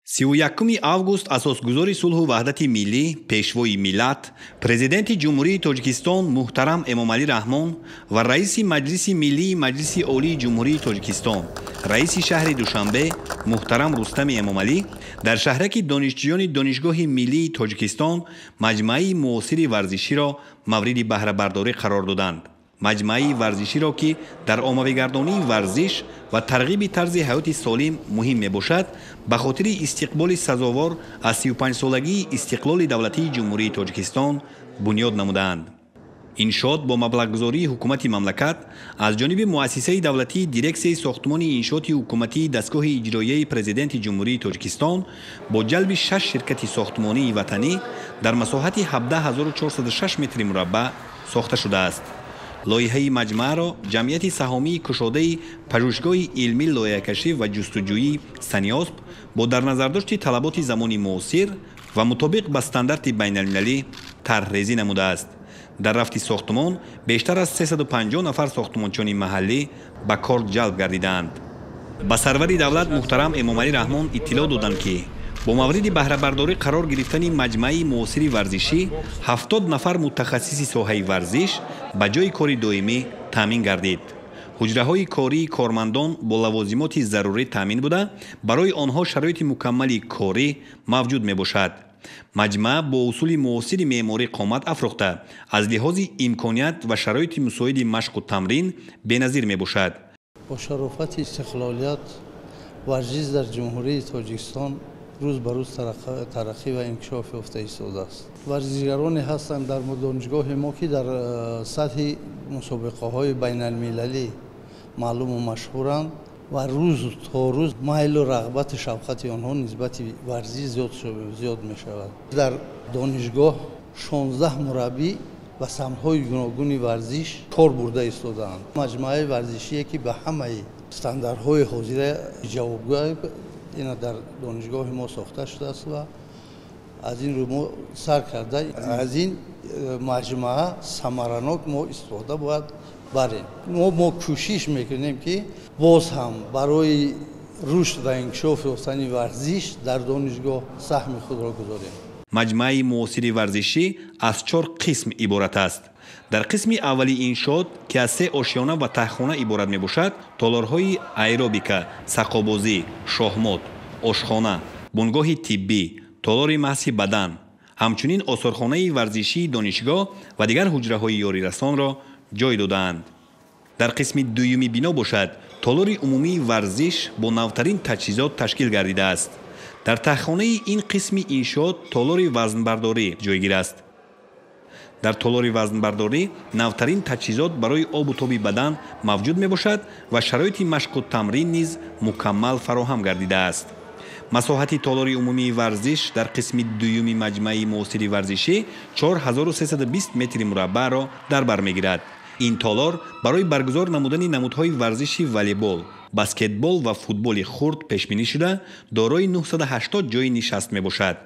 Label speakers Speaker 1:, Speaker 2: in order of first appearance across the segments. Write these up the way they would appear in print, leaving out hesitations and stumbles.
Speaker 1: 31 август асосгузори сулҳу ваҳдати миллӣ, пешвои миллат, Президенти Ҷумҳурии Тоҷикистон муҳтарам Эмомалӣ Раҳмон ва раиси Маҷлиси Миллии Маҷлиси Олии Ҷумҳурии Тоҷикистон, раиси шаҳри Душанбе муҳтарам Рустами Эмомалӣ дар шаҳраки донишҷӯёни Донишгоҳи Миллии Тоҷикистон маҷмӯаи муосири варзиширо мавриди баҳрабардорӣ қарор доданд. Маҷмӯаи варзиширо, ки дар оммавигардонии варзиш ва тарғиби тарзи ҳаёти солим муҳим мебошад, ба хотири истиқболи сазовор аз 35-солагии истиқлоли давлатии Ҷумҳурии Тоҷикистон бунёд намудаанд. Иншоот бо маблағгузории ҳукумати мамлакат аз ҷониби муассисаи давлатии Дирексияи сохтмони иншооти ҳукуматии дастгоҳи иҷроияи Президенти Ҷумҳурии Тоҷикистон бо ҷалби шаш ширкати сохтмонии ватанӣ дар масоҳати 17 406 метри мураббаъ сохта шудааст. Лоиҳаи маҷмӯаро ҷамъияти саҳомии кушодаи Пажӯҳишгоҳи илмӣ, лоиҳакашӣ ва ҷустуҷӯӣ «Саниосп» бо дар назардошти талаботи замони муосир ва мутобиқ ба стандарти байналмилалӣ тарҳрезӣ намудааст. Дар рафти сохтмон бештар аз 350 нафар сохтмончони маҳаллӣ ба кор ҷалб гардидаанд. Ба сарвари давлат муҳтарам Эмомалӣ Раҳмон иттилоъ доданд, ки бо мавриди баҳрабардорӣ қарор гирифтани маҷмӯаи муосири варзишӣ 70 нафар мутахассиси соҳаи варзиш ба ҷойи кори доимӣ таъмин гардид. Ҳуҷраҳои кории кормандон бо лавозимоти зарурӣ таъмин буда, барои онҳо шароити мукаммали корӣ мавҷуд мебошад. Маҷмӯа бо усули муосири меъморӣ қомат афрохта, аз лиҳози имконият ва шароити мусоиди машқу тамрин беназир мебошад.
Speaker 2: Бо шарофати истиқлолият варзиш дар Ҷумҳурии Тоҷикистон рӯз ба рӯз тараққӣ ва инкишоф ёфта истодааст. Варзишгароне ҳастанд дар донишгоҳи мо, ки дар сатҳи мусобиқаҳои байналмилалӣ маълуму машҳуранд ва рӯз то рӯз майлу рағбату шавқати онҳо нисбати варзиш зиёд мешавад. Дар донишгоҳ 16 мураббӣ ба самтҳои гуногуни варзиш кор бурда истодаанд. Маҷмӯаи варзишие, ки ба ҳамаи стандартҳои ҳозира ҷавобгӯ, ина дар донишгоҳи мо сохта шудааст ва аз ин рӯ мо сар карда аз ин маҷмӯа самаранок мо истифода бояд барем. Мо кӯшиш мекунем, ки боз ҳам барои рушд ва инкишоф ёфтани варзиш дар донишгоҳ саҳми худро гузорем.
Speaker 1: Маҷмӯаи муосири варзишӣ аз чор қисм иборат аст. Дар қисми аввали иншоот, ки аз се ошёна ва таҳхона иборат мебошад, толорҳои аэробика, сақобозӣ, шоҳмот, ошхона, бунгоҳи тиббӣ, толори масҳи бадан, ҳамчунин осорхонаи варзишии донишгоҳ ва дигар ҳуҷраҳои ёрирасонро ҷой додаанд. Дар қисми дуюми бино бошад, толори умумии варзиш бо навтарин таҷҳизот ташкил гардидааст. Дар таҳхонаи ин қисми иншоот толори вазнбардорӣ ҷойгир аст. Дар толори вазнбардорӣ навтарин таҷҳизот барои обу тоби бадан мавҷуд мебошад ва шароити машқу тамрин низ мукаммал фароҳам гардидааст. Масоҳати толори умумии варзиш дар қисми дуюми маҷмӯаи муосири варзишӣ 4320 метри мураббаъро дар бар мегирад. Ин толор барои баргузор намудани намудҳои варзиши волейбол, баскетбол ва футболи хурд пешбинӣ шуда, дорои 980 ҷойи нишаст мебошад.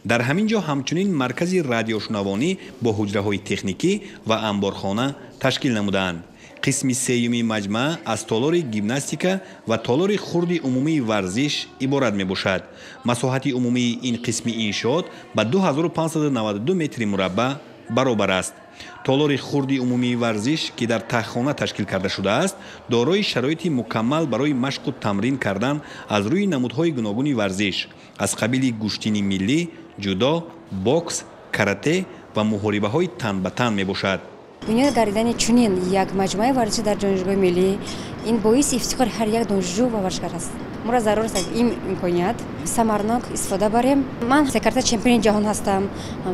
Speaker 1: Дар ҳамин ҷо ҳамчунин маркази радиошунавонӣ бо ҳуҷраҳои техникӣ ва амборхона ташкил намудаанд. Қисми сеюми маҷмӯа аз толори гимнастика ва толори хурди умумии варзиш иборат мебошад. Масоҳати умумии ин қисми иншоот ба 2592 метри мураббаъ баробар аст. Толори хурди умумии варзиш, ки дар таҳхона ташкил карда шудааст, дорои шароити мукаммал барои машқу тамрин кардан аз рӯи намудҳои гуногуни варзиш аз қабили гӯштини миллӣ, ҷудо, бокс, карате ва муҳорибаҳои тан ба тан мебошад.
Speaker 3: Бунёд гардидани чунин як маҷмӯаи варзишӣ дар Донишгоҳи Миллӣ ин боиси ифтихори ҳар як донишҷӯ ва варзишгар аст. Моро зарур аст, аз ин имконият самарнок истифода барем. Ман секарата чемпиони ҷаҳон ҳастам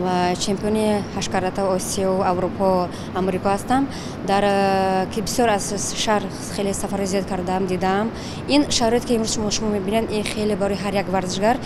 Speaker 3: ва чемпиони ҳашткарата Осиё, Аврупо, Амрико ҳастам. Дар ки бисёр аз шаҳр хеле сафарҳои зиёд кардаам, дидаам. Ин шароит, ки имрӯз шумо мебинед, ин хеле барои ҳар як варзишгар,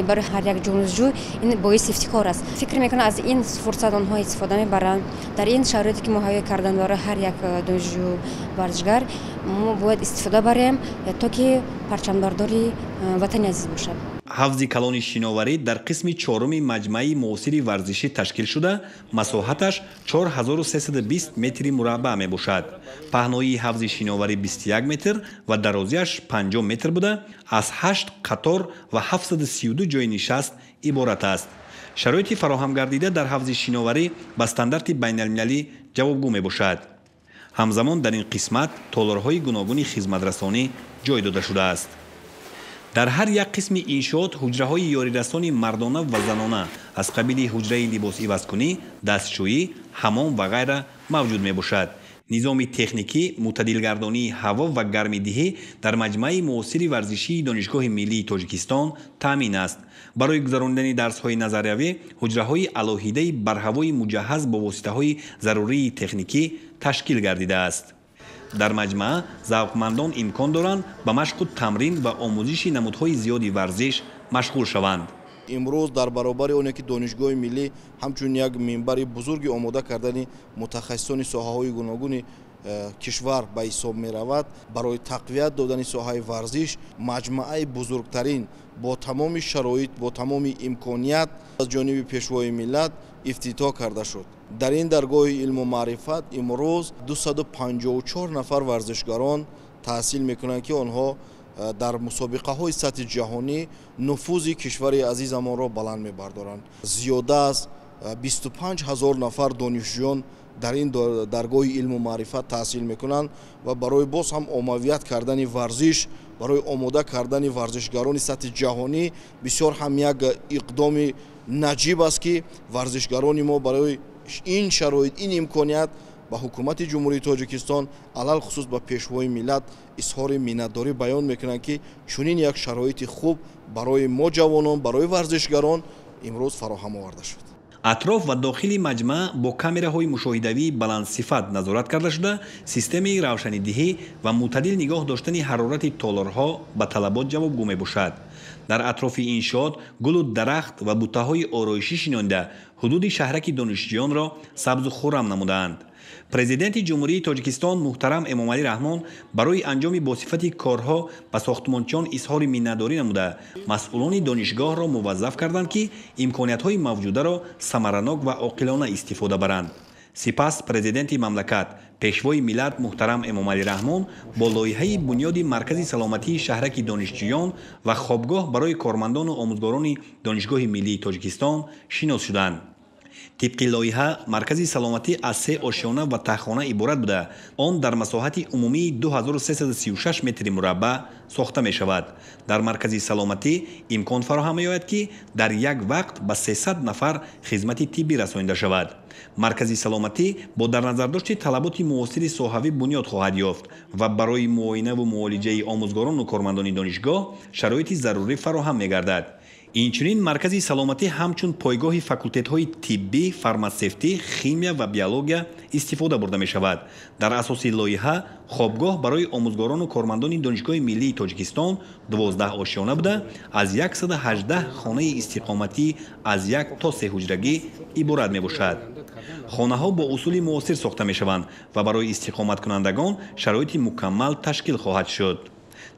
Speaker 3: барои ҳар як донишҷӯ ин боиси ифтихор аст. Фикр мекунам, аз ин фурсат онҳо истифода мебаранд. Дар ин шароите, ки муҳайё карданд барои ҳар як донишҷӯ, варзишгар, мо бояд истифода барем, то ки парчамбардори ватани азиз бошад.
Speaker 1: Ҳавзи калони шиноварӣ дар қисми чоруми маҷмӯаи муосири варзишӣ ташкил шуда, масоҳаташ 4320 метри мураббаъ мебошад. Паҳноии ҳавзи шиноварӣ 21 метр ва дарозиаш 50 метр буда, аз 8 қатор ва 732 ҷойи нишаст иборат аст. Шароити фароҳамгардида дар ҳавзи шиноварӣ ба стандарти байналмилалӣ ҷавобгӯ мебошад. Ҳамзамон дар ин қисмат толорҳои гуногуни хизматрасонӣ ҷой дода шудааст. Дар ҳар як қисми иншоот ҳуҷраҳои ёрирасони мардона ва занона аз қабили ҳуҷраи либосивазкунӣ, дастшӯӣ, ҳамом ва ғайра мавҷуд мебошад. Низоми техникӣ, мӯътадилгардонии ҳаво ва гармидиҳӣ дар маҷмӯаи муосири варзишии Донишгоҳи миллии Тоҷикистон таъмин аст. Барои гузаронидани дарсҳои назариявӣ ҳуҷраҳои алоҳидаи барҳавои муҷаҳҳаз бо воситаҳои зарурии техникӣ ташкил гардидааст. Дар маҷмӯа завқмандон имкон доранд ба машқу тамрин ва омӯзиши намудҳои зиёди варзиш машғул шаванд.
Speaker 4: Имрӯз дар баробари оне ки Донишгоҳи миллӣ ҳамчун як минбари бузурги омода кардани мутахассисони соҳаҳои гуногуни кишвар ба ҳисоб меравад, барои тақвият додани соҳаи варзиш маҷмӯаи бузургтарин бо тамоми шароит, бо тамоми имконият аз ҷониби Пешвои миллат ифтитоҳ карда шуд. Дар ин даргоҳи илму маърифат имрӯз 254 нафар варзишгарон таҳсил мекунанд, ки онҳо дар мусобиқаҳои сатҳи ҷаҳонӣ нуфузи кишвари азизамонро баланд мебардоранд. Зиёда аз 25 ҳазор нафар донишҷӯён дар ин даргоҳи илму маърифат таҳсил мекунанд ва барои боз ҳам оммавият кардани варзиш, барои омода кардани варзишгарони сатҳи ҷаҳонӣ бисёр ҳам як иқдоми наҷиб аст, ки варзишгарони мо барои ин шароит, ин имконият ба ҳукумати Ҷумҳурии Тоҷикистон, алалхусус ба Пешвои миллат изҳори миннатдорӣ баён мекунанд, ки чунин як шароити хуб барои мо ҷавонон, барои варзишгарон имрӯз фароҳам оварда шуд.
Speaker 1: Атроф ва дохили маҷмӯа бо камераҳои мушоҳидавии баландсифат назорат карда шуда, системаи равшанидиҳӣ ва мӯътадил нигоҳ доштани ҳарорати толорҳо ба талабот ҷавобгӯ мебошад. Дар атрофи иншоот гулу дарахт ва буттаҳои ороишӣ шинонида, ҳудуди шаҳраки донишҷӯёнро сабзу хуррам намудаанд. Президенти Ҷумҳурии Тоҷикистон муҳтарам Эмомалӣ Раҳмон барои анҷоми босифати корҳо ба сохтмончиён изҳори миннатдорӣ намуда, масъулони донишгоҳро муваззаф карданд, ки имкониятҳои мавҷударо самаранок ва оқилона истифода баранд. Сипас президенти мамлакат, Пешвои миллат муҳтарам Эмомалӣ Раҳмон бо лоиҳаи бунёди Маркази саломатии шаҳраки донишҷӯён ва хобгоҳ барои кормандону омӯзгорони Донишгоҳи миллии Тоҷикистон шинос шуданд. Тибқи лоиҳа, Маркази саломатӣ аз се ошёна ва таҳхона иборат буда, он дар масоҳати умумии 2336 метри мураббаъ сохта мешавад. Дар Маркази саломатӣ имкон фароҳам меояд, ки дар як вақт ба 300 нафар хизмати тиббӣ расонида шавад. Маркази саломатӣ бо дар назардошти талаботи муосири соҳавӣ бунёд хоҳад ёфт ва барои муоинаву муолиҷаи омӯзгорону кормандони донишгоҳ шароити зарурӣ фароҳам мегардад. Инчунин Маркази саломатӣ ҳамчун пойгоҳи факултетҳои тиббӣ, фарматсевтӣ, химия ва биология истифода бурда мешавад. Дар асоси лоиҳа хобгоҳ барои омӯзгорону кормандони Донишгоҳи миллии Тоҷикистон 12 ошёна буда, аз 118 хонаи истиқоматӣ аз 1 то 3 ҳуҷрагӣ иборат мебошад. Хонаҳо бо усули муосир сохта мешаванд ва барои истиқоматкунандагон шароити мукаммал ташкил хоҳад шуд.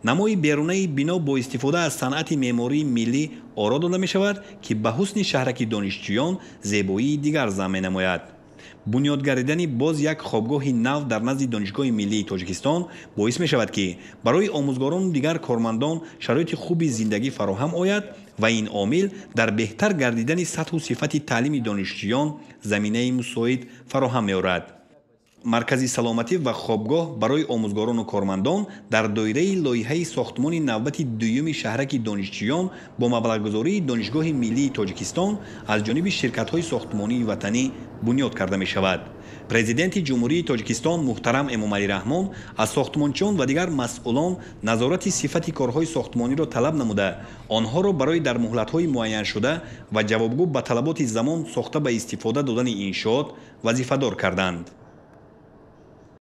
Speaker 1: Намои берунаи бино бо истифода аз санъати меъмории миллӣ оро дода мешавад, ки ба ҳусни шаҳраки донишҷӯён зебоии дигар зам менамояд. Бунёд гардидани боз як хобгоҳи нав дар назди Донишгоҳи миллии Тоҷикистон боис мешавад, ки барои омӯзгорону дигар кормандон шароити хуби зиндагӣ фароҳам ояд ва ин омил дар беҳтар гардидани сатҳу сифати таълими донишҷӯён заминаи мусоид фароҳам меорад. Маркази саломатӣ ва хобгоҳ барои омӯзгорону кормандон дар доираи лоиҳаи сохтмони навбати дуюми шаҳраки донишҷӯён бо маблағгузории Донишгоҳи миллии Тоҷикистон аз ҷониби ширкатҳои сохтмонии ватанӣ бунёд карда мешавад. Президенти Ҷумҳурии Тоҷикистон муҳтарам Эмомалӣ Раҳмон аз сохтмончиён ва дигар масъулон назорати сифати корҳои сохтмониро талаб намуда, онҳоро барои дар муҳлатҳои муайяншуда ва ҷавобгӯ ба талаботи замон сохта ба истифода додани иншоот вазифадор карданд.